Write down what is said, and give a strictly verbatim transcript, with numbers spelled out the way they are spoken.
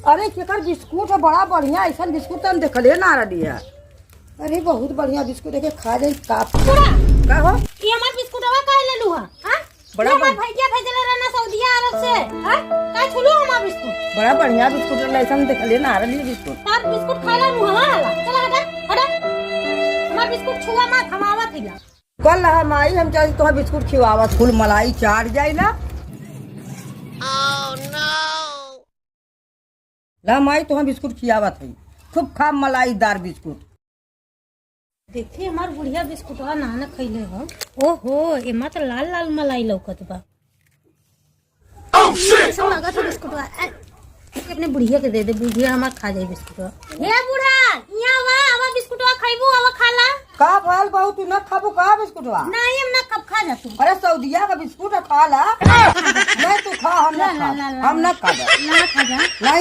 अरे, केकर बिस्कुट है? बड़ा बढ़िया, ऐसन बिस्कुट तो हम देखले ना रहली है। अरे, बहुत बढ़िया बिस्कुट है, खा जाई का। बूढ़ा, का हो? ये हमार बिस्कुटवा काहे ले लू है? हाँ? बड़ा ये हमार बढ़- भैया भेजले रहना सऊदिया अरब से, हाँ? का छुलू हमार बिस्कुट? बड़ा बढ़िया बिस्कुट रहला, ऐसन देखले ना रहली बिस्कुट। तार बिस्कुट खाला मुहवा वाला। चला हटा, हटा। हमार बिस्कुट छुआ मत, हम आवत हिला। कल रहा माई, हम चल तोहर बिस्कुट खिवावत, कुल मलाई चाट जाई ना। ला माई, तोहर बिस्कुट खियावत हई, खूब खा मलाईदार बिस्कुट। देखी हमार बुढ़िया बिस्कुटवा ना ना खइले हो। ओहो, एमा त लाल लाल मलाई लौकत बा। कैसन लागत है बिस्कुटवा? ए, अपने बुढ़िया के दे दे, बुढ़िया हमार खा जाई बिस्कुटवा। हे बूढ़ा, यहाँ आवा, आवा बिस्कुटवा खइबू, आवा खा ला। का भल बहू, तू ना खाबू का बिस्कुटवा? नहीं, हम ना खाब, खा जा तू। अरे सऊदिया का बिस्कुट है, खा ला। नहीं तू खा, हम ना ला, ला, खाब। ला, ला, हम ला। ना खाब। ना खा जा। नहीं।